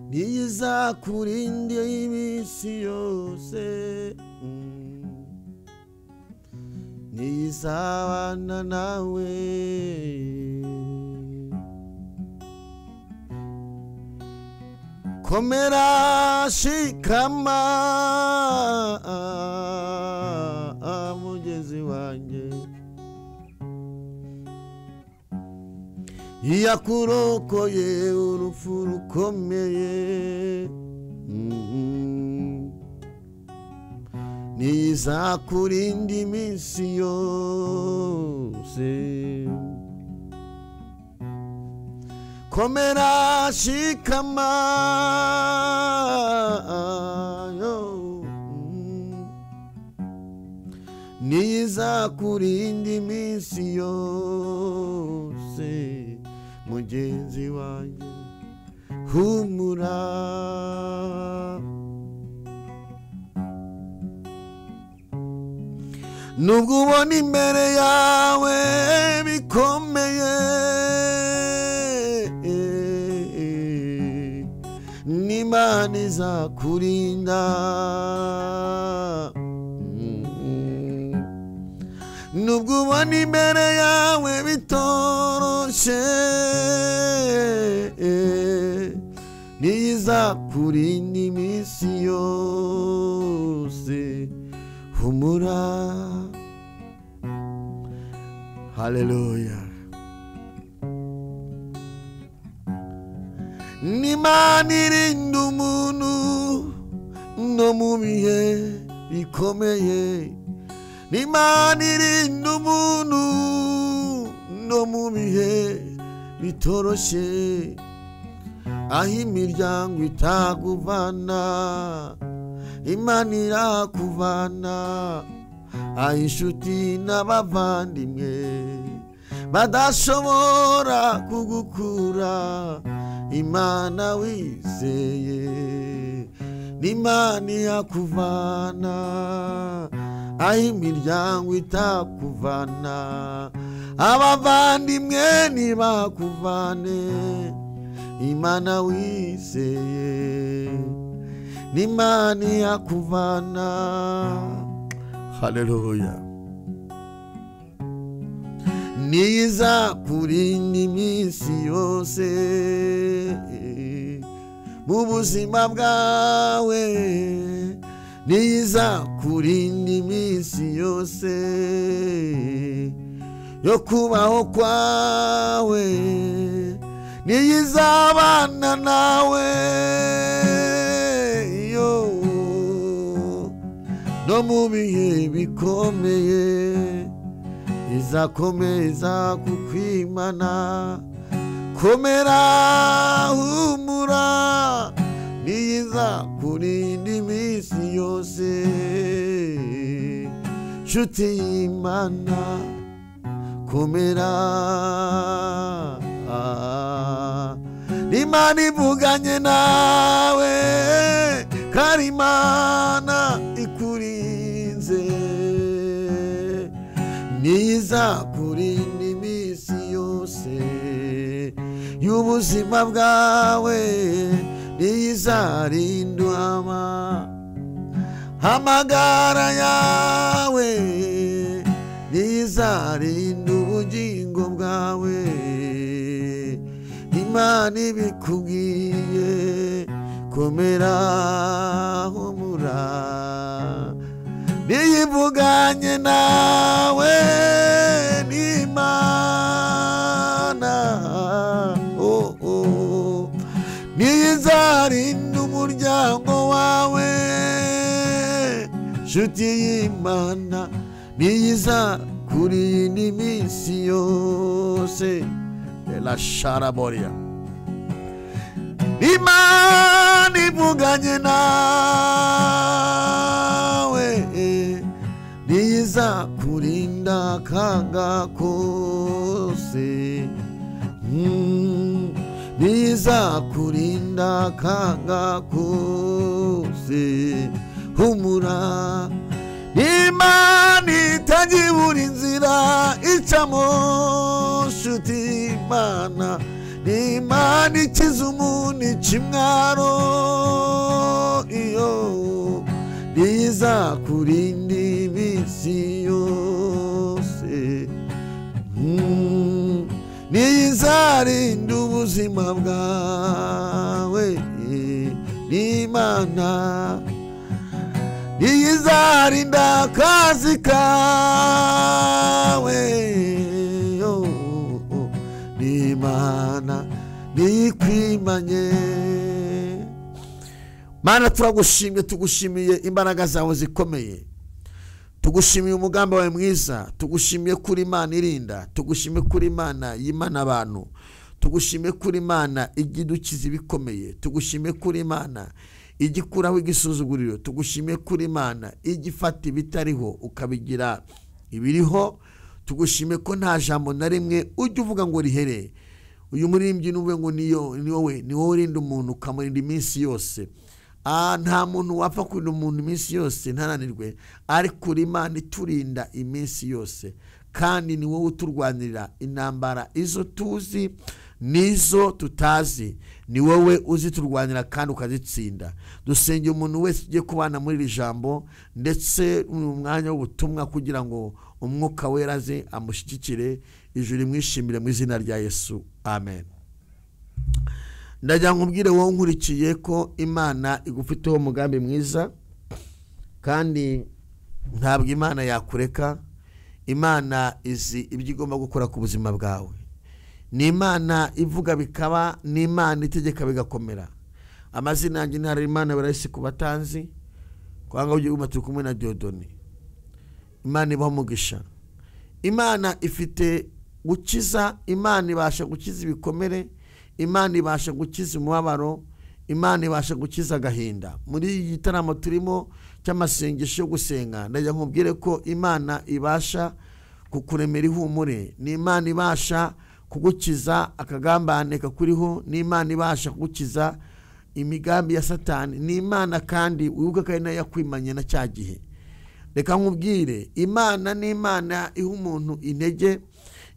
Niyizakurinda iminsi yose, niyizabana nawe. Komera shikama mugezi wanjye, yakurokoye urupfu rukomeye, niyizakurinda iminsi yose. Komera shikama yo, niyizakurinda iminsi yose mugenzi wanjye, humura. Nubwo ubona imbere yawe bikomeye, n'Imana izakurinda. Nubwo ubona imbere yawe bitoroshe, niyizakurinda iminsi yose, humura. Haleluya. N'Imana irinda umuntu no mu bihe bikomeye, n'Imana irinda umuntu no mu bihe bitoroshe, aho imiryango itaguvana Imana irakuvana, aho inshuti n'abavandimwe badashobora kugukura, Imana wizeye n'Imana irakuvana, aho imiryango itakuvana, abavandimwe ntibakuvane, Imana wizeye n'Imana irakuvana. Haleluya. Niyizakurinda iminsi yose mu buzima bwawe, niyizakurinda iminsi yose yo kubaho kwawe, niyizabana nawe yo no mu bihe bikomeye, izakomeza kukwimana. Komera humura, niyizakurinda iminsi yose, nshuti y'Imana komera. Imana ivuganye nawe, kandi Imana ikurinze, niyizakurinda iminsi yose y'ubuzima bwawe, niyizarinda amagara yawe, niyizarinda ubugingo bwawe. Imana ibikubwiye, komera humura, niyivuganye nawe n'Imana, oh, oh. Niyizarinda umuryango wawe, nshuti y'Imana, niyizakurinda iminsi yose. La sharaboria. Imana ivuganye nawe, niyizakurinda akaga kose, niyizakurinda akaga kose, humura. Imana itagibura inzira icamo, nshuti Imana, Ni Imana ikiza umuntu ikimwaro, iyo izakurinda iminsi yose. Nizarinda ubuzima bwawe. Ni Imana izarinda akazi kawe. Ni Imana nikwimanye. Mana, turagushimye, tugushimiye imbaraga zawe zikomeye, tugushimiye umugambi wawe mwiza, tugushimiye kuri Imana irinda, tugushimiye kuri Imana yimana abantu, tugushimiye kuri Imana ijya idukiza ibikomeye, tugushimiye kuri Imana ijya ikuraho igisuzuguriro, tugushimiye kuri Imana ijya ifata ibitariho ukabigira ibiriho, tugushimiye ko nta jambo na rimwe ujya uvuga ngo rihere. Uyu muririmbyi n'uvuge ngo ni wowe, ni wowe urinda umuntu ukamurinda iminsi yose. Nta muntu wapfa kurinda umuntu iminsi yose ntananirwe, ariko uri Imana iturinda iminsi yose, kandi ni wowe uturwanirira intambara izo tuzi n'izo tutazi, ni wowe uziturwanira kandi ukazitsinda. Dusengeye umuntu wese ugiye kubana muri iri jambo ndetse mu mwanya w'ubutumwa, kugira ngo umwuka wera aze amushyigikire, ijuru rimwishimire mu izina rya Yesu, amen. Ndagira ngo nkubwire wowe nkurikiye ko Imana igufiteho umugambi mwiza, kandi ntabwo Imana yakureka. Imana izi ibyo igomba gukora ku buzima bwawe. Ni Imana ivuga bikaba, ni Imana itegeka bigakomera. Amazina yanjye ni Harerimana Barayisi ku batanzi, kwanga ujye turi kumwe na Dieudonne. Imana ibaha umugisha. Imana ifite gukiza, Imana ibasha gukiza ibikomere, Imana ibasha gukiza umubabaro, Imana ibasha gukiza agahinda. Muri iki gitaramo turimo cy'amasengesho yo gusenga, ndajya nkubwire ko Imana ibasha kukuremera ihumure. Ni Imana ibasha kugukiza akagambane kakuriho, ni Imana ibasha kugukiza imigambi ya Satani, ni Imana kandi wibuka ko ari nayo yakwimanye na cya gihe. Reka nkubwire, Imana ni Imana iha umuntu intege,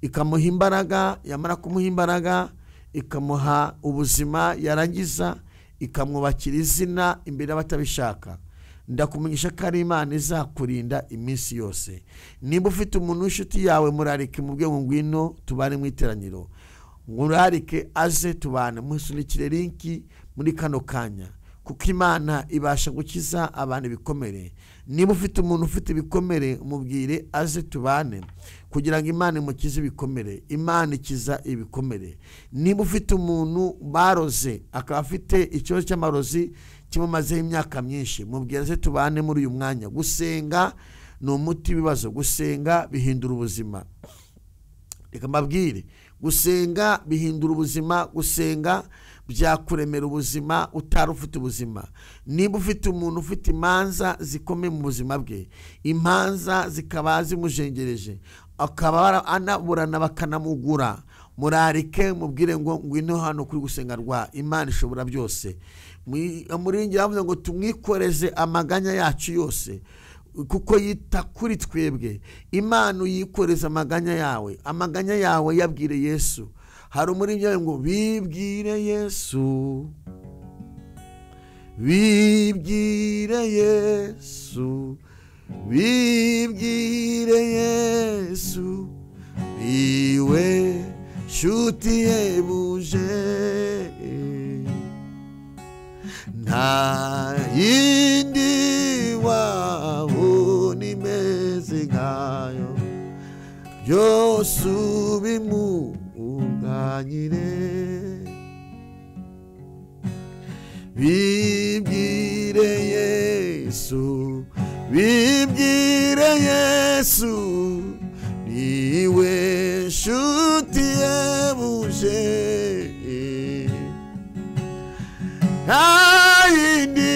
ikamuha imbaraga, yamara kumuha imbaraga ikamuha ubuzima, yarangiza ikamwubakira izina imbere y'abatabishaka. Ndakumenyesha ko ari Imana izakurinda iminsi yose. Niba ufite umuntu w'inshuti yawe, murarike mubwe ngo ngwino tubane mu iteraniro, murarike aze tubane, musunikire linki muri kano kanya, kuko Imana ibasha gukiza abantu ibikomere. Niba ufite umuntu ufite ibikomere, umubwire aze tubane kugira ngo Imana imukize ibikomere. Imana ikiza ibikomere. Niba ufite umuntu baroze akaba afite ikibazo cy'amarozi kimumazeho imyaka myinshi, mubwire aze tubane muri uyu mwanya. Gusenga ni umuti w'ibibazo, gusenga bihindura ubuzima. Reka mbabwire, gusenga bihindura ubuzima, gusenga byakuremera ubuzima utari ufite ubuzima. Niba ufite umuntu ufite imanza zikomeye mu buzima bwe, imanza zikaba zimujengereje, akaba anaburana bakanamugura, murarike mubwire ngo ngwino hano kuri gusenga rwa Imana ishobora byose. Umuringi yavuze ngo tumwikoreze amaganya yacu yose, kuko yita kuri twebwe. Imana uyikoreza amaganya yawe, amaganya yawe yabwire Yesu. Hari umuringi ngo bibwire Yesu, bibwire Yesu, bibwire Yesu, niwe nshuti yebuje, nta yindi wabona imeze nkayo, byose ubimunganyire. Bibwire Yesu, bibwire Yesu, niwe nshuti yebuje, nta yindi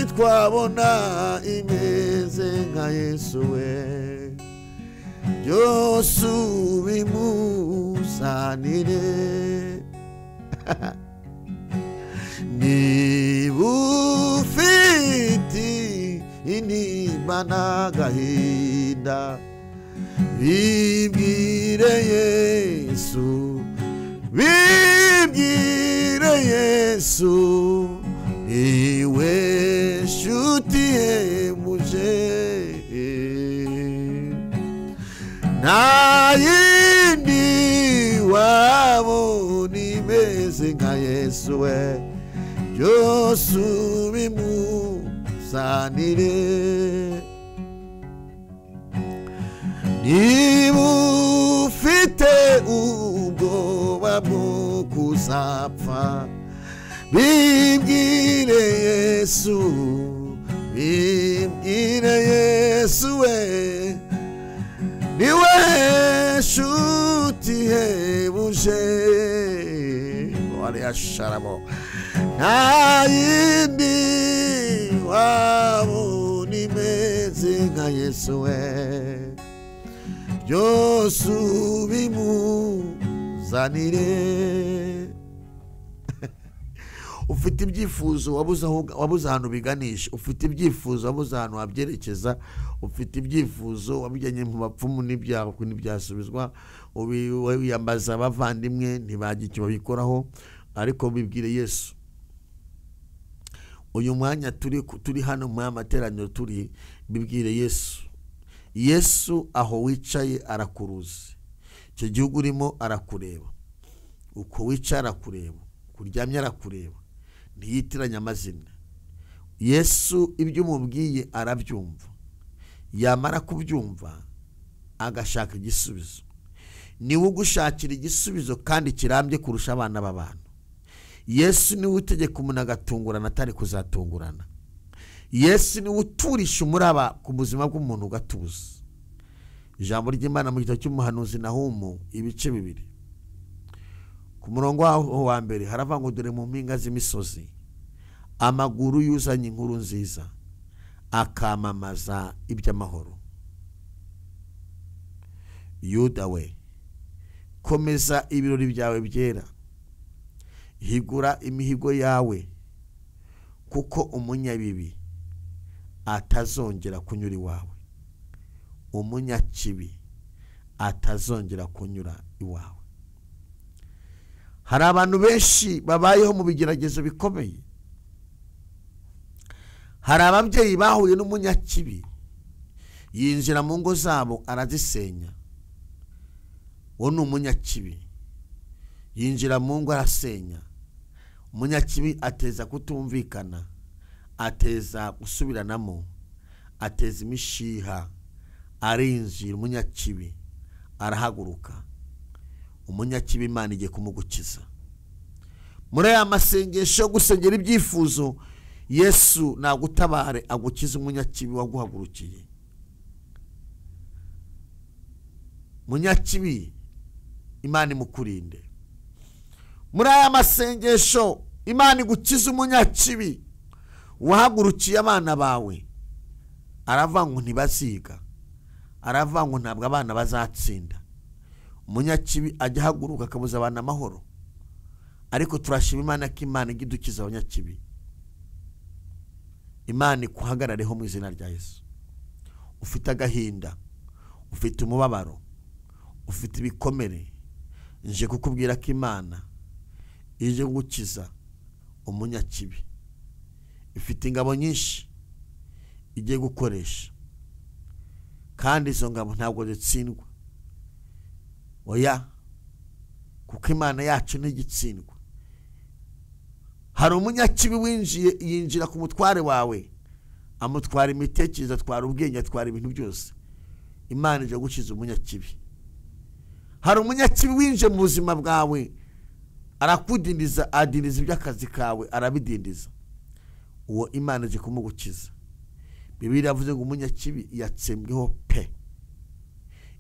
twabona imeze nka Yesu we, byose ubimusanire. Niba ufite intimba n'agahinda, bibwire Yesu, bibwire Yesu niwe nshuti ihebuje, nta yindi wabona imeze nka Yesu we, byose ubimuzanire. Niba ufite ubwoba bwo kuzapfa, bibwire Yesu, bibwire Yesu we, niwe nshuti ihebuje. Nta yindi wabona imeze nka Yesu we, byose ubimuzanire. Ufite ibyifuzo wabuze ahantu biganisha, ufite ibyifuzo wabuze ahantu wabyerekeza, ufite ibyifuzo wabijyanye mu bapfumu ntibyasubizwa, wiyambaza abavandimwe ntibagira icyo babikoraho, ariko bibwire Yesu. Uyu mwanya turi hano mu materaniro turi, bibwire Yesu. Yesu aho wicaye arakuruzi, icyo gihugu urimo arakureba, uko wicaye arakureba, kuryamye arakureba, ntiyitiranya amazina. Yesu ibyo umubwiye arabyumva, yamara kubyumva agashaka igisubizo. Niwe ugushakira igisubizo kandi kirambye kurusha abana b'abantu. Yesu niwe utegeka umuntu agatungurana atari kuzatungurana. Yesu niwe uturisha umuraba ku buzima bw'umuntu ugatuza. Ijambo ry'Imana mu gitabo cy'umuhanuzi Nahumu ibice 2 ku murongo wa mbere haravuga ngo dore mu mpinga z'imisozi amaguru yuzanye inkuru nziza akamamaza iby'amahoro. Yuda we, komeza ibirori byawe byera, higura imihigo yawe, kuko umunyabibi atazongera kunyura iwawe, umunyakibi atazongera kunyura iwawe. Hari abantu benshi babayeho mu bigeragezo bikomeye. Hari ababyeyi bahuye n'umunyakibi, yinjira mu ngo zabo arazisenya. Uwo ni umunyakibi, yinjira mu ngo arasenya. Umunyakibi ateza kutumvikana, ateza gusubiranamo, ateza imishiha, arinjira. Umunyakibi arahaguruka. Umunyakibi Imana igiye kumugukiza. Muri aya masengesho yo gusengera ibyifuzo, Yesu nagutabare agukize umunyakibi waguhagurukiye. Munyakibi Imana imukurinde. Muri aya masengesho Imana igukize umunyakibi wahagurukiye abana bawe. Aravuga ngo ntibaziga, aravuga ngo ntabwo abana bazatsinda. Umunyakibi ajya ahaguruka akabuza abana amahoro, ariko turashima Imana ko Imana ijya idukiza abanyakibi. Imana ikuhagarareho mu izina rya Yesu. Ufite agahinda, ufite umubabaro, ufite ibikomere, nje kukubwira ko Imana ije gukiza umunyakibi. Ifite ingabo nyinshi igiye gukoresha, kandi izo ngabo ntabwo zitsindwa. Oya, kuko Imana yacu ntigitsindwa. Hari umunyakibi winjiye, yinjira ku mutware wawe, amutwara imitekerereze, atwara ubwenge, atwara ibintu byose. Imana ije gukiza umunyakibi. Hari umunyakibi winjiye mu buzima bwawe, arakudindiza, adindiza iby'akazi kawe, arabidindiza. Uwo Imana ije kumugukiza. Bibiliya yavuze ngo umunyakibi yatsembweho pe.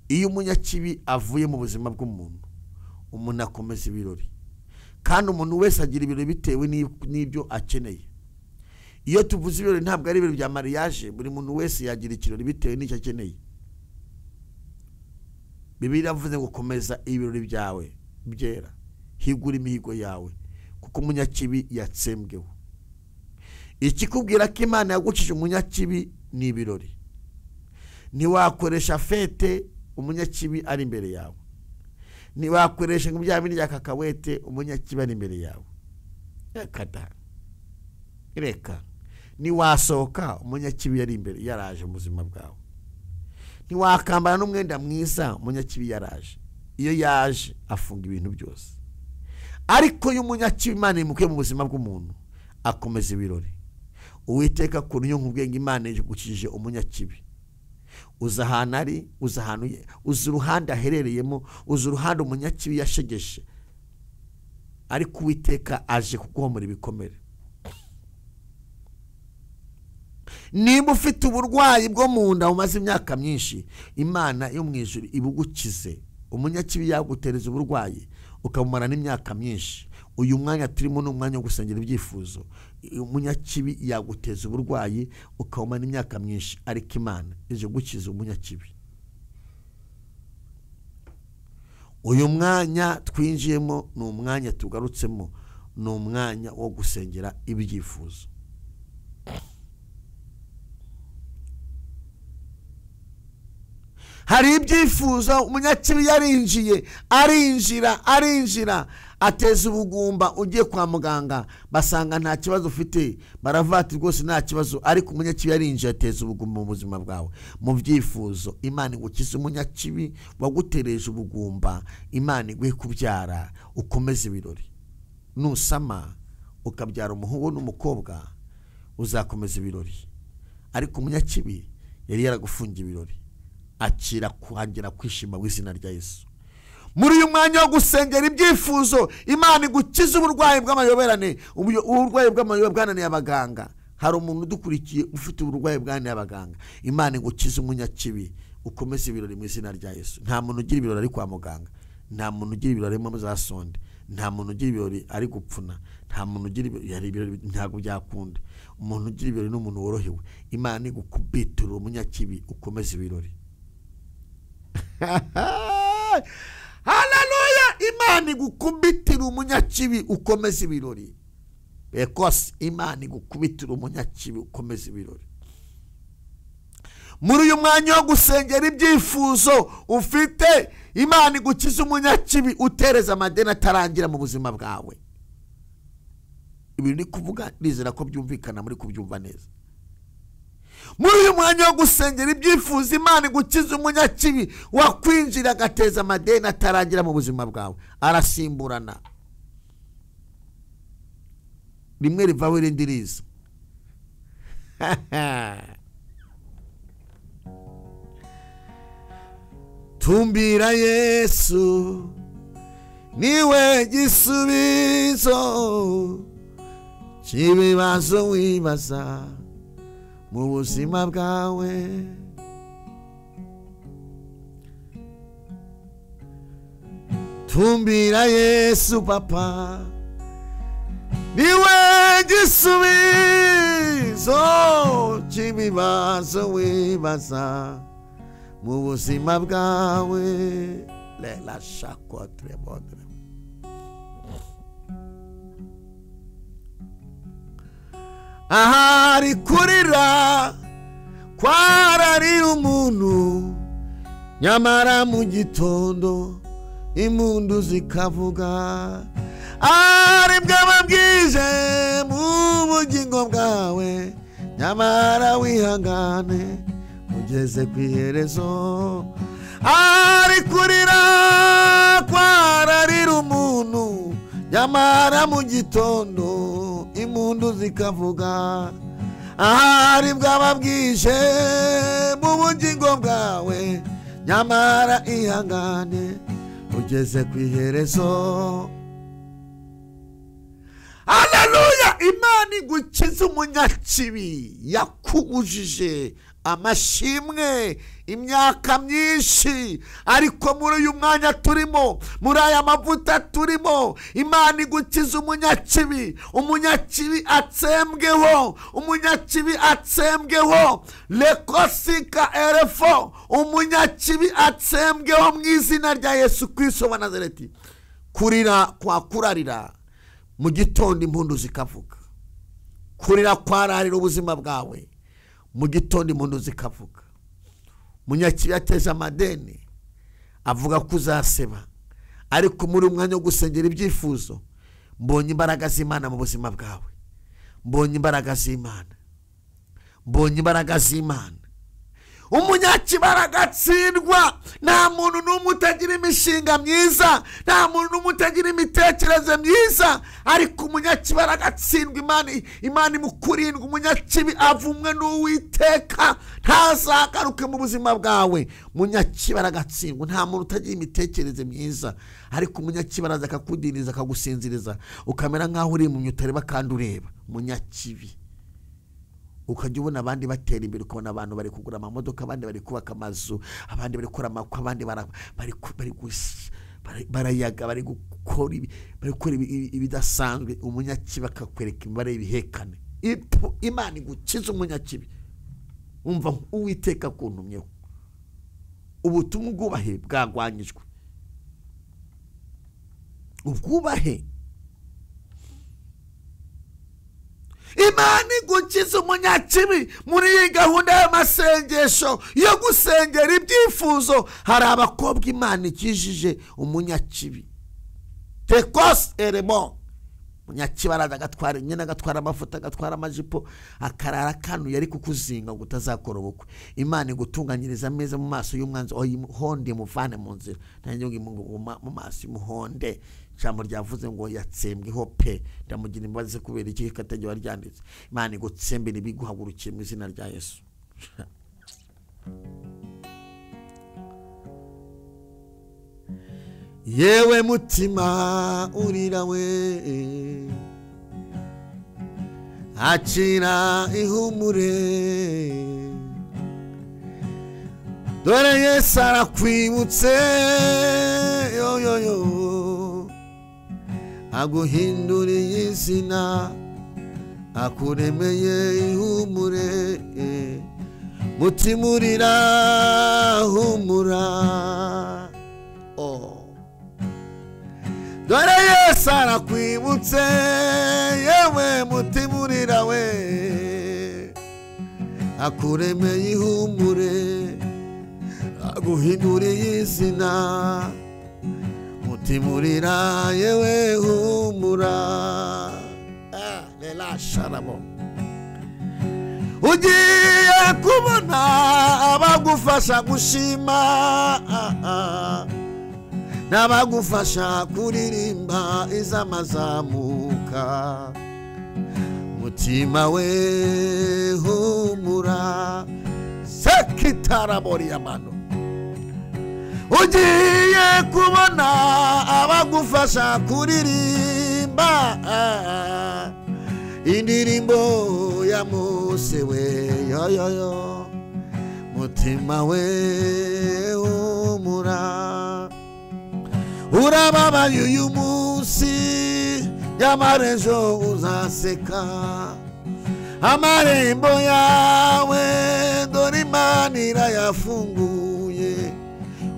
Iyo umunyakibi avuye mu buzima bw'umuntu, umuntu akomeza ibirori. Kandi umuntu wese agira ibirori bitewe n'ibyo akeneye. Iyo tuvuze ibirori ntabwo ari ibirori bya mariage, buri muntu wese yagira ikirori bitewe n'icyo akeneye. Bibiliya yavuze ngo komeza ibirori byawe byera, higura imihigo yawe, kuko umunyakibi yatsembweho. Ikikubwira ko Imana yagucije umunyakibi ni ibirori. Ntiwakoresha fete umunyakibi ari imbere yawe. Ntiwakoresha ngo bya bindi bya kakawete umunyakibi ari imbere yawe. Reka da, reka. Ntiwasohoka umunyakibi yari imbere, yaraje mu buzima bwawe. Ntiwakambara n'umwenda mwiza, umunyakibi yaraje. Iyo yaje afunga ibintu byose. Ariko iyo umunyakibi Imana imukuye mu buzima bw'umuntu, akomeza ibirori. Uwiteka kuntu nkubwenge Imana igukijije umunyakibi. Uza ahantu ari, uza ahantu, uza uruhande aherereyemo, uza uruhande umunyakibi yashegeshe. Ariko Uwiteka aje kuguhomora ibikomere. Niba ufite uburwayi bwo mu nda umaze imyaka myinshi, Imana yo mu ijuru ibugukize. Umunyakibi yagutereza uburwayi ukamumara n'imyaka myinshi. Uyu mwanya turimo ni umwanya wo gusengera ibyifuzo. Umunyakibi yaguteza uburwayi ukamumara n'imyaka myinshi, ariko Imana ije gukiza umunyakibi. Uyu mwanya twinjiyemo ni umwanya tugarutsemo, ni umwanya wo gusengera ibyifuzo. Hari ibyifuzo umunyakibi yarinjiye, arinjira, arinjira, ateza ubugumba. Ugiye kwa muganga basanga nta kibazo ufite, baravati rwose nta kibazo, ariko umunyakibi yarinjiye ateza ubugumba mu buzima bwawe. Mu byifuzo Imana igukize umunyakibi wagutereje ubugumba, Imana iguhe kubyara ukomeze ibirori. Nusama ukabyara umuhungu n'umukobwa uzakomeza ibirori. Ariko umunyakibi yari yaragufungiye ibirori. Akira kuhangira kwishima mu izina rya Yesu. Muri uyu mwanya wo gusengera ibyifuzo, Imana igukize uburwayi bw'amayoberane, uburwayi bw'amayoberane bwananiye abaganga. Hari umuntu udukurikiye ufite uburwayi bwananiye abaganga. Imana igukize umunyakibi, ukomeze ibirori mu izina rya Yesu. Nta muntu ugira ibirori ari kwa muganga, nta muntu ugira ibirori arimo za sonde, nta muntu ugira ibirori ari gupfuna, nta muntu ugira ibirori, ntabwo byakunda. Umuntu ugira ibirori ni umuntu worohewe. Imana igukubitura umunyakibi, ukomeze ibirori. Haleluya! Imana igukubitira umunyakibi, ukomeze ibirori. Ekose, Imana igukubitira umunyakibi, ukomeze ibirori. Muri uyu mwanya wo gusengera ibyifuzo ufite, Imana igukize umunyakibi utereza amadeni atarangira mu buzima bwawe. Ibintu ndi kuvuga nizera ko byumvikana, muri kubyumva neza. Muri uyu mwanya wo gusengera ibyifuzo, Imana igukize umunyakibi wakwinjira agateza amadeni atarangira mu buzima bwawe. Arasimburana, rimwe rivaho irindi riza. Tumbira Yesu niwe gisubizo cy'ibibazo wibaza mu buzima bwawe. Tumbira Yesu papa niwe gisubizo cy'ibibazo wibaza mu buzima bwawe. Lela shakotre bodre. Ahari kurira kwararira umuntu, nyamara mu gitondo impundu zikavuga. Ari bwababwije mu bugingo bwawe, nyamara wihangane ugeze ku iherezo. Ari kurira kwararira umuntu, nyamara mu gitondo impundu zikavuga. Ahari bwababwije mu bugingo bwawe, nyamara ihangane ugeze ku iherezo. Haleluya! Imana igukize umunyakibi yakubujije amashimwe imyaka myinshi, ariko muri uyu mwanya turimo, muri aya mavuta turimo, Imana igukize umunyakibi. Umunyakibi atsembweho, umunyakibi atsembweho, lekosika erefo, umunyakibi atsembweho mu izina rya Yesu Kristo wa Nazareti. Kurira kwa kurarira mu gitondo impundu zikavuga. Kurira kwararira ubuzima bwawe mu gitondo impundu zikavuga. Munyakibi ateza amadeni avuga ko uzaseba, ariko muri umwanya wo gusengera ibyifuzo, Mbonye imbaraga z'Imana mu buzima bwawe. Mbonye imbaraga z'Imana. Mbonye imbaraga z'Imana. Umunyakibaraga atsindwa. Nta muntu n'umwe utagira imishinga myiza, nta muntu n'umwe utagira imitekerereze myiza, ariko umunyakibaraga atsindwa. Imana imukurindwa. Umunyakibi avumwe n'Uwiteka, ntazagaruke mu buzima bwawe. Umunyakibaraga atsindwa. Nta muntu utagira imitekerereze myiza, ariko umunyakibaraga akakudiniza, akagusinziriza, ukamera nk'aho uri mu utareba kandi ureba. Umunyakibi ukajya ubona abandi batera imbere, ukabona abantu bari kugura amamodoka, abandi bari kubaka amazu, abandi bari gukora amakwe, abandi barayaga, bari gukora ibidasanzwe. Umunyakibi akakwereka imibare y'ibihekane. Imana igukiza umunyakibi. Umva Uwiteka kuntumyeho. Ubutumwa ubwubahe bwagwanyijwe. Ubwubahe. Imana igukiza umunyakibi. Muri iyi gahunda y'amasengesho yo gusengera ibyifuzo, hari abakobwa Imana ikijije umunyakibi. Tekos eremo. Umunyakibi araza agatwara imyenda, agatwara amavuta, agatwara amajipo, akarara kanuye ari kukuzinga ngo utazakora ubukwe. Imana igutunganyiriza ameza mu maso y'umwanzi. Honde muvane mu nzira. Nanjye ngo mu maso y'umuhonde. Ijambo ryavuze ngo yatsembweho pe, ndamugira imbabazi kubera iki katajya waryanditse. Imana igutsembera ibiguhagurukiye mu izina rya Yesu. Yewe mutima urira we, akira ihumure, dore Yesu arakwibutse, yo yo yo, aguhinduriye izina, akuremeye ihumure, mutima urira humura. Oh. Dore Yesu arakwibutse, yewe mutima urira we, akuremeye ihumure, aguhinduriye izina, mutima urira yewe humura. Lela sharabo. Ugiye kubona abagufasha gushima, n'abagufasha kuririmba izamazamuka. Mutima we humura. Sekitarabori amano. Ugiye kubona abagufasha kuririmba indirimbo ya Mose we, yo yo yo. Mutima we humura. Urababaye uyu munsi, nyamara ejo uzaseka. Amarembo yawe dore Imana irayafunguye,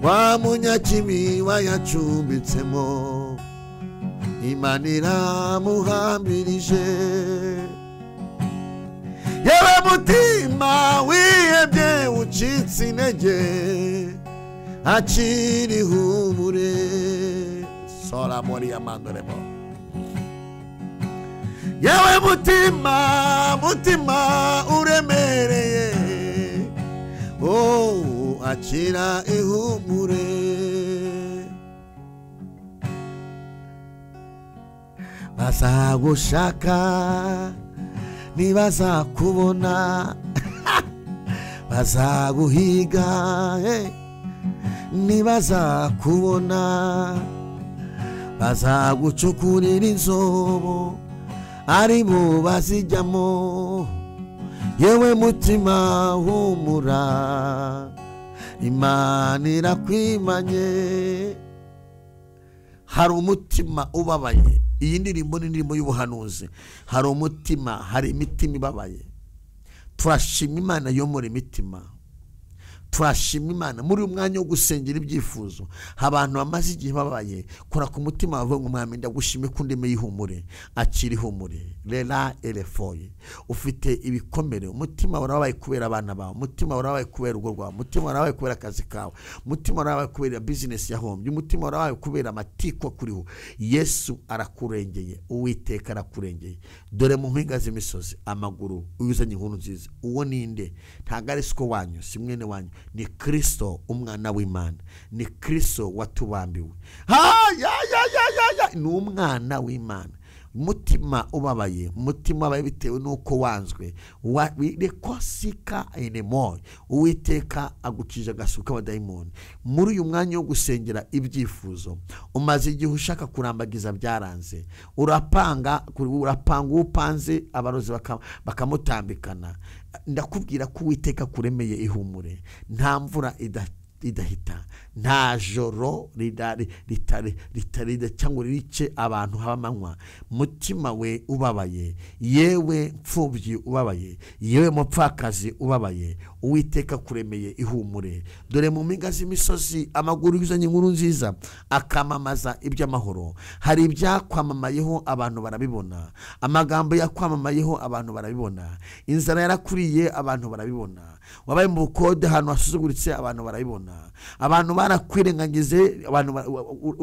wa munyakibi wayacumbitsemo, Imana iramuhambirije. Yewe mutima wihebye ucitse intege, akira ihumure. Sora muri amandoremo. Yewe mutima, mutima uremereye, oh, akira ihumure. Bazagushaka ntibazakubona, bazaguhiga ntibazakubona, bazagucukurira inzobo ari bo bazijyamo. Yewe mutima humura, Imana irakwimanye. Hari umutima ubabaye. Iyi ndirimbo ni indirimbo y'ubuhanuzi. Hari umutima, hari imitima ibabaye. Turashima Imana yomora imitima. Turashima Imana muri uyu mwanya wo gusengera ibyifuzo. Abantu bamaze igihe babaye, kora ku mutima wawe ngo Mwami ndagushime ko undemeye ihumure, akira ihumure. Rera elefoye. Ufite ibikomere, umutima warabaye kubera abana bawe, umutima warabaye kubera urugo rwawe, umutima warabaye kubera akazi kawe, umutima warabaye kubera business yahombye, umutima warabaye kubera amatiko kuriho. Yesu arakurengeye, Uwiteka arakurengeye. Dore mu mpinga z'imisozi amaguru uyuzanye inkuru nziza. Uwo ninde? Ntabwo ari siko wanyu, si mwene wanyu, ni Kristo umwana w'Imana, ni Kristo watubambiwe. Ha ya ya ya ya ya, ni umwana w'Imana. Mutima ubabaye, mutima ubabaye bitewe nuko wanzwe, rekosika enemo. Uwiteka agukije agasuka abadayimoni. Muri uyu mwanya wo gusengera ibyifuzo, umaze igihe ushaka kurambagiza byaranze, urapanga upanze abarozi bakamutambikana. Ndakubwira ko Uwiteka kuremeye ihumure. Nta mvura idahita, nta joro ritarida cyangwa rice abantu habamanywa. Mutima we ubabaye, yewe mfubyi ubabaye, yewe mupfakazi ubabaye, Uwiteka kuremeye ihumure. Dore mu mpinga z'imisozi amaguru yuzanye inkuru nziza, akamamaza iby'amahoro. Hari ibyakwamamayeho abantu barabibona, amagambo yakwamamayeho abantu barabibona, inzara yarakuriye abantu barabibona, wabaye mu bukode ahantu hasuzuguritse abantu barabibona, abantu barakwirengagize, abantu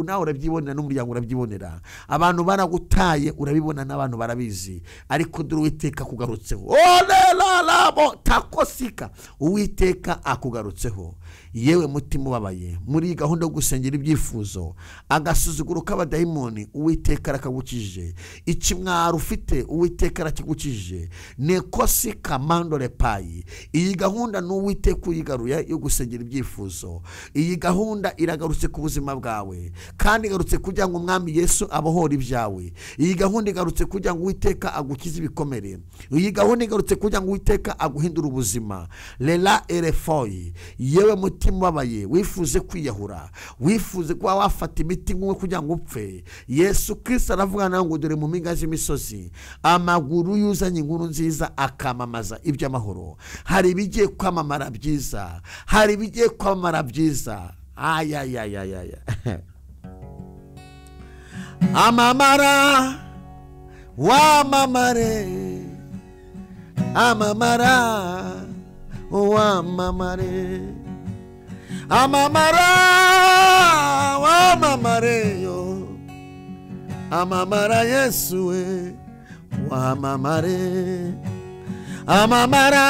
nawe urabyibonera n'umuryango urabyibonera, abantu baragutaye urabibona n'abantu barabizi. Ariko dore Uwiteka akugarutseho. Oleralabo takosika, Uwiteka akugarutseho. Yewe mutima ubabaye, muri gahunda yo gusengera ibyifuzo, agasuzuguro k'abadayimoni Uwiteka arakagukijije, ikimwaro ufite Uwiteka arakigukijije. Nekosi kamando repayi. Iyi gahunda ni Uwiteka uyigaruye yo gusengera ibyifuzo. Iyi gahunda iragarutse ku buzima bwawe, kandi igarutse kugira ngo Umwami Yesu abohore ibyawe. Iyi gahunda igarutse kugira ngo Uwiteka agukize ibikomere. Iyi gahunda igarutse kugira ngo Uwiteka aguhindure ubuzima. Lela erefoyi. Yewe mutima ubabaye, wifuze kwiyahura, wifuze kuba wafata imiti nk'uwe kugira ngo upfe, Yesu Kristo aravuga nawe ngo dore mu mpinga z'imisozi amaguru yuzanye inkuru nziza, akamamaza iby'amahoro. Hari ibigiye kwamamara byiza, hari ibigiye kwamamara byiza. Ayayayayaya, amamara wamamare, amamara wamamare, amamara wamamare yo, amamara Yesu we wamamare, amamara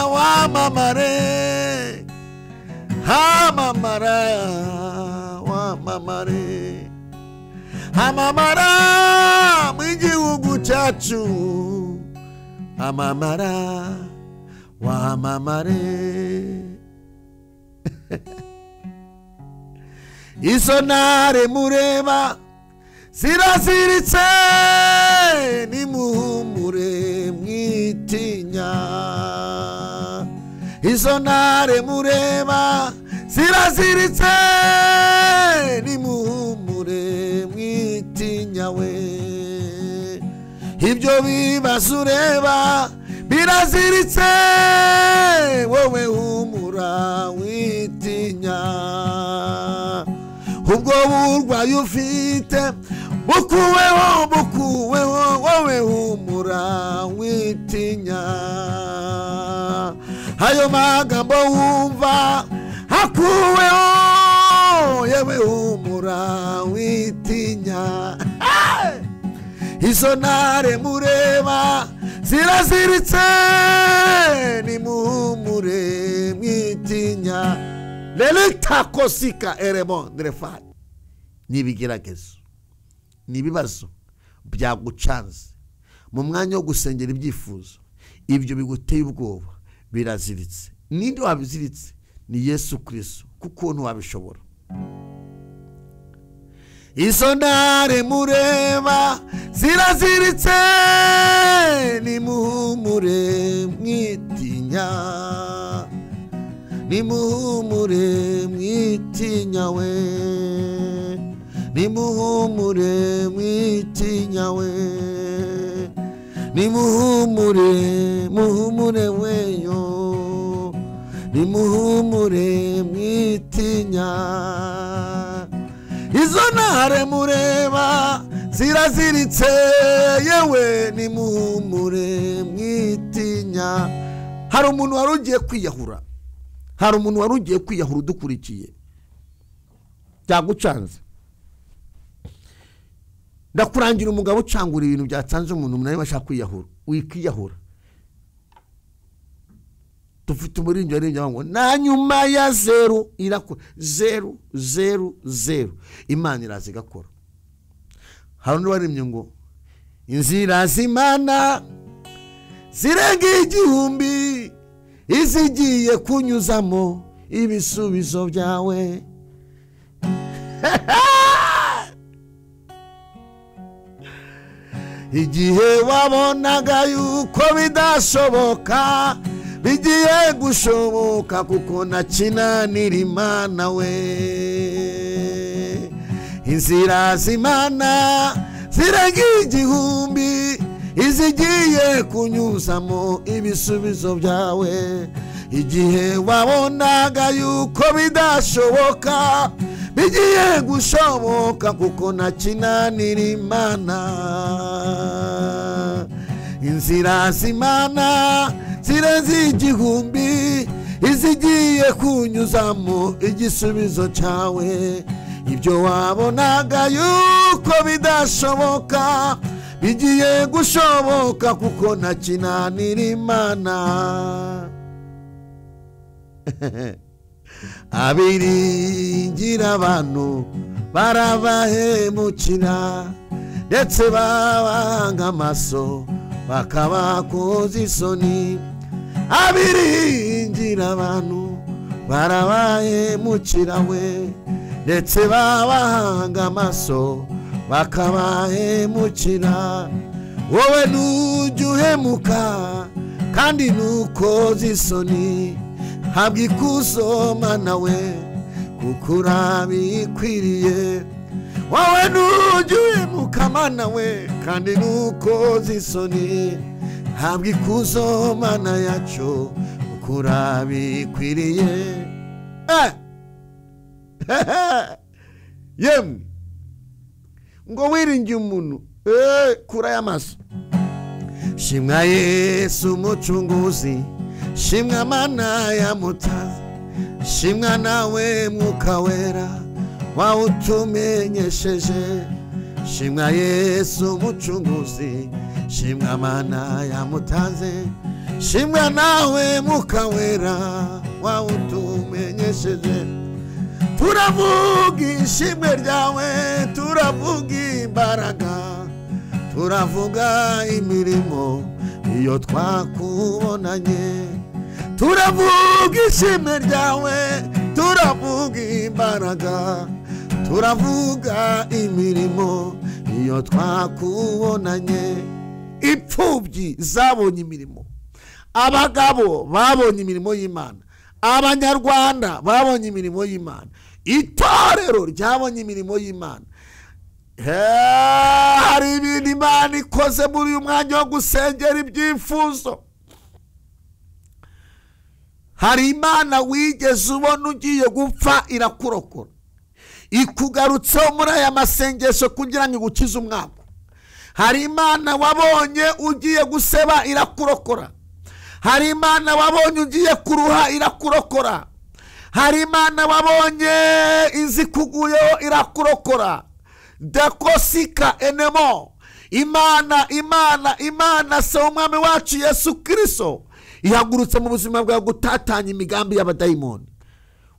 wamamare, amamara wamamare, amamara mu gihugu cyacu, amamara wamamare. Izo ntare mureba ziraziritse, nimuhumure mwitinya. Izo ntare mureba ziraziritse, nimuhumure mwitinya we. Ibyo bibazo ureba biraziritse, wowe humura witinya. Ubwo burwayi ufite bukuweho, bukuweho, wowe humura witinya. Ayo magambo wumva hakuweho, yewe humura witinya. Izo ntare mureba ziraziritse, nimuhumure mwitinya. Lelitakosika eremondrefai. N'ibigeragezo, n'ibibazo byagucanze mu mwanya wo gusengera ibyifuzo, ibyo biguteye ubwoba biraziritse. Ninde wabiziritse? Ni Yesu Kristo, kuko ntiwabishobora. Izo ntare mureba ziraziritse, nimuhumure mwitinya, nimuhumure mwitinya we, nimuhumure mwitinya we, nimuhumure muhumure weyo, Nimuhumure mwitinya. Izo ntare mureba ziraziritse, yewe nimuhumure mwitinya. Hari umuntu wari ugiye kwiyahura, hari umuntu wari ugiye kwiyahura udukurikiye, byagucanze. Ndakurangira umugabo ucangura ibintu byatanze umuntu munani bashaka kwiyahura, wikiyahura. Dufite umuririmbyi waririmbye ngo na nyuma ya zeru irakora, 0 0 0, Imana iraza igakora. Hari undi waririmbye ngo inzira z'Imana zirenga 1000, izigiye kunyuzamo ibisubizo byawe. Igihe wabonaga yuko bidashoboka, bigiye gushoboka, kuko ntakinanira Imana we. Inzira z'Imana zirenga 1000, izigiye kunyuzamo ibisubizo byawe. Igihe wabonaga yuko bidashoboka, bigiye gushoboka, kuko ntakinanira Imana. Inzira z'Imana zirenze 1000, izigiye kunyuzamo igisubizo cyawe. Ibyo wabonaga yuko bidashoboka, bigiye gushoboka, kuko ntakinanira Imana. Abiringira abantu barabahemukira, ndetse babanga amaso bakabakoza isoni. Abiringira abantu barabahemukira we, ndetse babahanga amaso bakabahemukira. Wowe nujya uhemuka kandi nukoza isoni, habwa ikuzo Mana we, kuko urabikwiriye. Wowe nujya uhemuka Mana we, kandi nukoza isoni, habwa ikuzo Mana yacu, kuko urabikwiriye. Yemwe ngo wiringiye umuntu, kura y'amaso. Shimwa Yesu umucunguzi, shimwa Mana ya mutazi, shimwa nawe Mwuka Wera wawutumenyesheje. Shimwa Yesu umucunguzi, shimwa Mana ya mutazi, shimwa nawe Mwuka Wera wawutumenyesheje. Turavuga ishimwe ryawe, turavuga imbaraga, turavuga imirimo iyo twakubonanye. Turavuga ishimwe ryawe, turavuga imbaraga, turavuga imirimo iyo twakubonanye. Imfubyi zabonye imirimo, abagabo babonye imirimo y'Imana, Abanyarwanda babonye imirimo y'Imana, itorero ryabonye imirimo y'Imana. Hari ibintu Imana ikoze muri uyu mwanya wo gusengera ibyifuzo. Hari Imana wigeze ubona ugiye gupfa irakurokora, ikugarutseho muri aya masengesho kugira ngo igukize umwaka. Hari Imana wabonye ugiye guseba irakurokora. Hari Imana wabonye ugiye kuruha irakurokora. Hari Imana wabonye izikuguyeho irakurokora. Dakosika enemo. Imana, Imana, Imana se umwami wacu Yesu Kristo ihagurutse mu buzima bwawe gutatanya imigambi y'abadayimoni.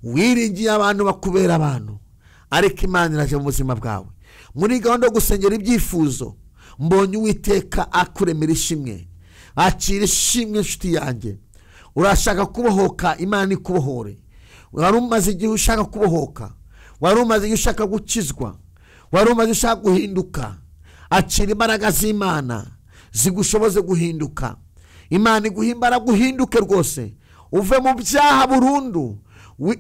Wiringiye abantu bakubera abantu, ariko Imana iraje mu buzima bwawe. Muri gahunda yo gusengera ibyifuzo, mbonye Uwiteka akuremera ishimwe. Akira ishimwe inshuti yanjye. Urashaka kubohoka, Imana ikubohore. Wari umaze igihe ushaka kubohoka, wari umaze igihe ushaka gukizwa, wari umaze ushaka guhinduka. Akira imbaraga z'Imana zigushoboze guhinduka. Imana iguha imbaraga uhinduke rwose, uve mu byaha burundu.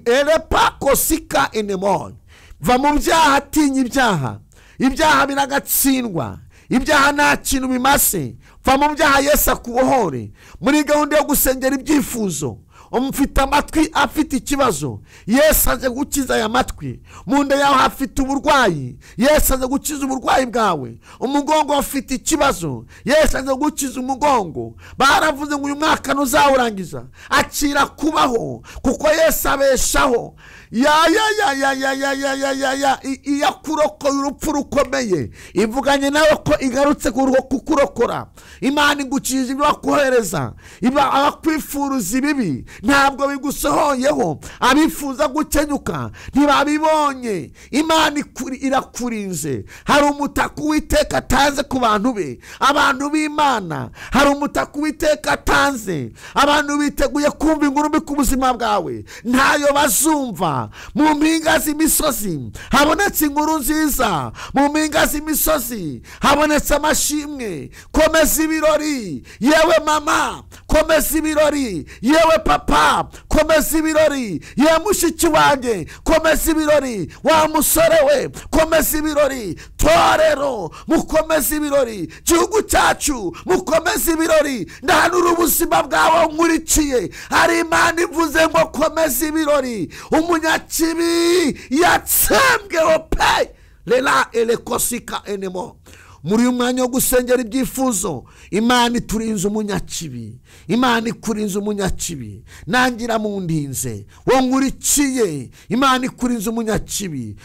Erepakosika enemon. Va mu byaha, tinya ibyaha. Ibyaha biragatsindwa, ibyaha nta kintu bimase. Va mu byaha, Yesu akubohore. Muri gahunda yo gusengera ibyifuzo, Umfite amatwi afite ikibazo, Yesu aje gukiza aya matwi. Mu nda yawe hafite uburwayi, Yesu aje gukiza uburwayi bwawe. Umugongo ufite ikibazo, Yesu aje gukiza umugongo. Baravuze ngo uyu mwaka ntuzawurangiza, akira kubaho kuko Yesu abeshaho. Ya ya ya ya ya ya ya ya ya ya iyakurokoye urupfu rukomeye, ivuganye nawe ko igarutse kukurokora. Imana igukije ibyo bakohereza, iba abakwifuza ibibi ntabwo bigusohoyeho, abifuza gukenyuka ntibabibonye. Imana irakurinze. Hari umutaka Uwiteka atanze ku bantu be, abantu b'Imana. Hari umutaka Uwiteka atanze, abantu biteguye kumva inkuru mbi ku buzima bwawe, ntayo bazumva. Mu mpinga z'imisozi habonetse inkuru nziza, mu mpinga z'imisozi habonetse amashimwe. Komeza ibirori yewe mama, komeza ibirori yewe papa, komeza ibirori yewe mushiki wanjye, komeza ibirori wa musore we, komeza ibirori torero, mukomeze ibirori gihugu cyacu, mukomeze ibirori. Ndahanura ubuzima bwawe nkurikiye. Hari Imana ivuze ngo komeza ibirori. Umunyakibi yatsembweho pe lela elekosika enemo. Muri uyu mwanya wo gusengera ibyifuzo, Imana iturinze umunyakibi, Imana ikurinze umunyakibi. Nangira mundinze wo nkurikiye, Imana ikurinze umunyakibi.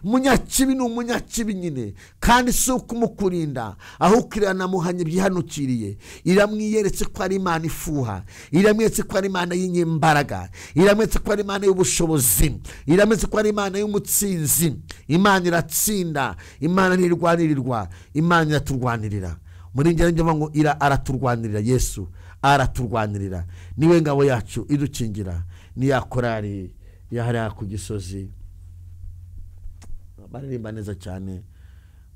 Munyakibi ni umunyakibi nyine, kandi si ukumukurinda ahubwo iranamuhanye byihanukiriye. Iramwiyeretse ko ari Imana ifuha, iramweretse ko ari Imana y'inyembaraga, iramweretse ko ari Imana y'ubushobozi, iramweretse ko ari Imana y'umutsinzi. Imana iratsinda, Imana ntirwanirwa, Imana iraturwanirira. Muri njye njye ngo ira araturwanirira, Yesu araturwanirira, niwe ngabo yacu idukingira. Ni ya korari yahariya ku Gisozi, baririmba neza cyane,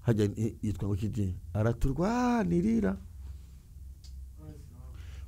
hajya yitwa ngo kiti araturwanirira.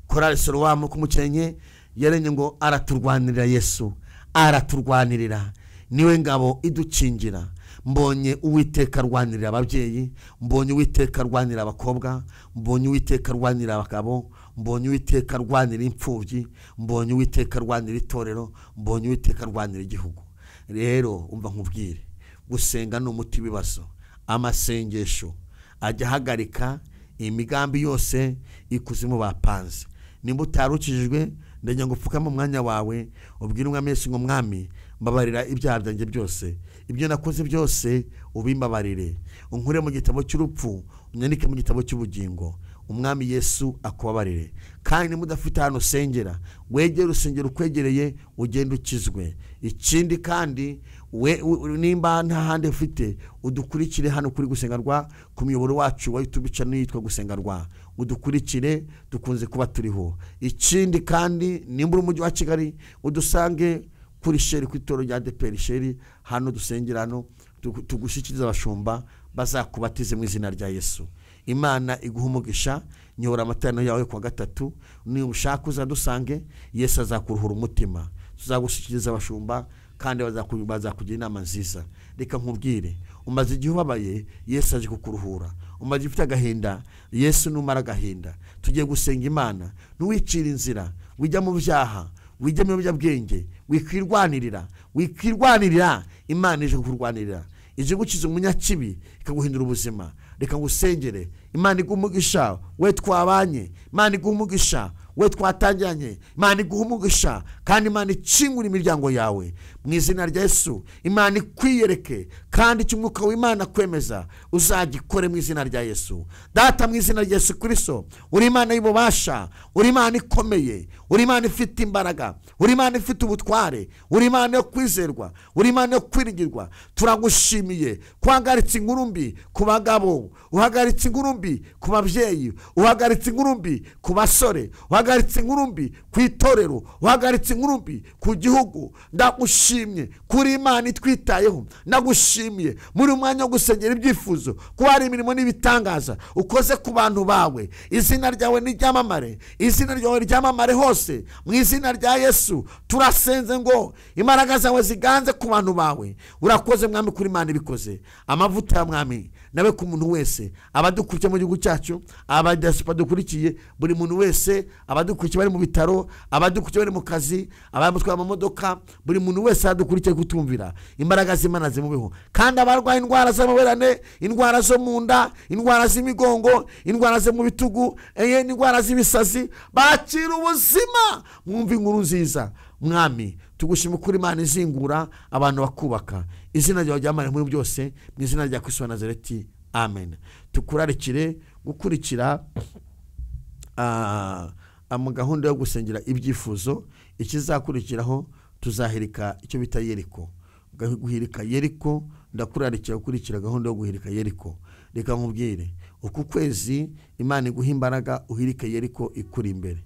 Korari Sorowamu ku Mukenke yarenye ngo araturwanirira, Yesu araturwanirira, niwe ngabo idukingira. Mbonye Uwiteka arwanirira ababyeyi, mbonye Uwiteka arwanirira abakobwa, mbonye Uwiteka arwanirira abagabo, mbonye Uwiteka arwanirira imfubyi, mbonye Uwiteka arwanirira itorero, mbonye Uwiteka arwanirira igihugu. Rero umva nkubwire, gusenga ni umuti w'ibibazo. Amasengesho ajya ahagarika imigambi yose ikuzimu bapanze. Nimba utarukijijwe, ndagira ngo upfukame umwanya wawe ubwire Umwami Yesu ngo Mwami, mbabarira ibyaha byanjye byose, ibyo nakoze byose ubimbabarire, unkure mu gitabo cy'urupfu unyandike mu gitabo cy'ubugingo. Umwami Yesu akubabarire. Kandi nimba udafite ahantu usengera, wegere urusengero ukwegereye ugende ukizwe. Ikindi kandi nimba nta handi ufite, udukurikire hano kuri Gusenga Rwa ku muyoboro wacu wa YouTube channel yitwa Gusenga Rwa, udukurikire, dukunze kuba turiho. Ikindi kandi nimba uri umujyi wa Kigali, udusange kuri sheri ku itorero rya ADEPR sheri, hano dusengera hano, tugushyikiriza abashumba bazakubatize mu izina rya Yesu. Imana iguha umugisha. Nyobora amateraniro yawe kuwa gatatu, niba ushaka uzadusange, Yesu azakuruhura umutima. Tuzagushyikiriza abashumba kandi bazakugira inama nziza. Reka nkubwire, umaze igihe ubabaye, Yesu aje kukuruhura. Umaze ufite agahinda, Yesu numara agahinda. Tugiye gusenga Imana. Ntuwicira inzira, wijya mu byaha, wijya mu biyobyabwenge, wikwirwanirira, wikwirwanirira. Imana ije kukurwanirira, ije gukiza umunyakibi ikaguhindura ubuzima. Reka ngusengere. Imana iguhe umugisha we twabanye, Imana iguhe umugisha we twatangiranye, Imana iguhe umugisha, kandi Imana ikingura imiryango yawe mu izina rya Yesu. Imana ikwiyereke, kandi icyo umwuka w'Imana kwemeza uzagikore mu izina rya Yesu. Data, mu izina rya Yesu Kristo, uri Imana y'ububasha, uri Imana ikomeye, uri Imana ifite imbaraga, uri Imana ifite ubutware, uri Imana yo kwizerwa, uri Imana yo kwiringirwa. Turagushimiye kwahagaritse inkuru mbi ku bagabo, uhagaritse inkuru mbi ku babyeyi, uhagaritse inkuru mbi ku basore, uhagaritse inkuru mbi ku itorero, uhagaritse inkuru mbi ku gihugu. Ndagushimye kuri Imana itwitayeho, ndagushimiye muri umwanya wo gusengera ibyifuzo, kuba hari imirimo n'ibitangaza ukoze ku bantu bawe. Izina ryawe niryamamare, izina ryawe ryamamare hose mu izina rya Yesu. Turasenze ngo imbaraga zawe ziganze ku bantu bawe. Urakoze Mwami kuri Imana ibikoze. Amavuta ya Mwami Nawe ku muntu wese abadukurikiye mu gihugu cyacu, abadiaspora dukurikiye, buri muntu wese abadukurikiye bari mu bitaro, abadukurikiye bari mu kazi, abamutwara mu modoka, buri muntu wese adukurikiye kutumvira, imbaraga z'Imana zimubeho. Kandi abarwaye indwara z'amaberane, indwara zo mu nda, indwara z'imigongo, indwara zo mu bitugu, indwara z'ibisazi, bakira ubuzima, mwumve inkuru nziza. Mwami tugushima kuri Imana izingura abantu bakubaka, izina ryawe ryamare muri byose, mu izina rya Kristo wa Nazareti, amen. Tukurarikire gukurikira mu gahunda yo gusengera ibyifuzo. Ikizakurikiraho tuzahirika icyo bita Yeriko, guhirika Yeriko. Ndakurarikira gukurikira gahunda yo guhirika Yeriko. Reka nkubwire, uku kwezi Imana iguha imbaraga uhirike Yeriko ikuri imbere.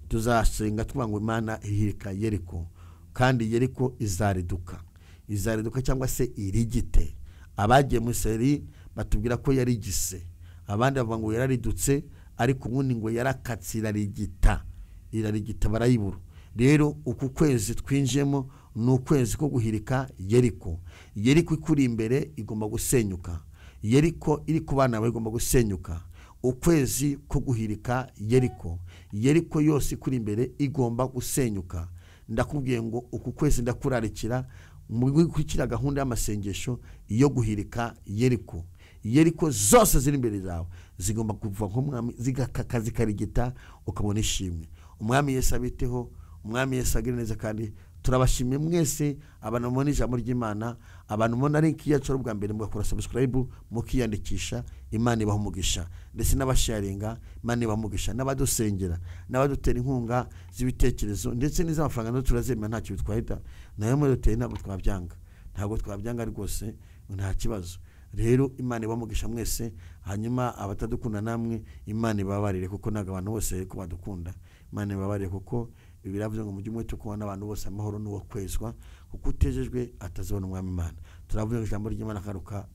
Tuzasenga tuvuga ngo Imana ihirika Yeriko, kandi Yeriko izariduka, izariduka cyangwa se irigite. Abagiye mu seri batubwira ko yarigise, abandi bavuga ngo yararidutse, ariko ubundi ngo yarakatse irarigita, irarigita barayibura. Rero uku kwezi twinjiyemo ni ukwezi ko guhirika Yeriko. Yeriko ikuri imbere igomba gusenyuka, Yeriko iri ku bana bawe igomba gusenyuka. Ukwezi ko guhirika Yeriko, Yeriko yose ikuri imbere igomba gusenyuka. Ndakubwiye ngo uku kwezi ndakurarikira mu gukurikira gahunda y'amasengesho yo guhirika Yeriko. Yeriko zose ziri imbere zawe zigomba kuva nk'umwami, zigakaka zikarigita, ukabona ishimwe. Umwami Yesu abiteho, Umwami Yesu agire neza. Kandi turabashimiye mwese abantu mubona ijambo ry'Imana, abantu mubona link yacu ari ubwa mbere mugakora subscribe mukiyandikisha, Imana ibaha umugisha, ndetse n'abasharinga Imana ibaha umugisha, n'abadusengera, n'abadutera inkunga z'ibitekerezo ndetse n'iz'amafaranga nazo turazemera, ntacyo bitwahita nayo muduteye, ntabwo twabyanga, ntabwo twabyanga rwose, nta kibazo. Rero Imana ibaha umugisha mwese. Hanyuma abatadukunda namwe Imana ibabarire, kuko ntabwo abantu bose ko badukunda. Imana ibabarire, kuko biravuze ngo mujye umwete kubona abantu bose amahoro n'uwo kwezwa, kuko utejejwe atazabona Umwami Imana. Turavuga ijambo ry'Imana karuka.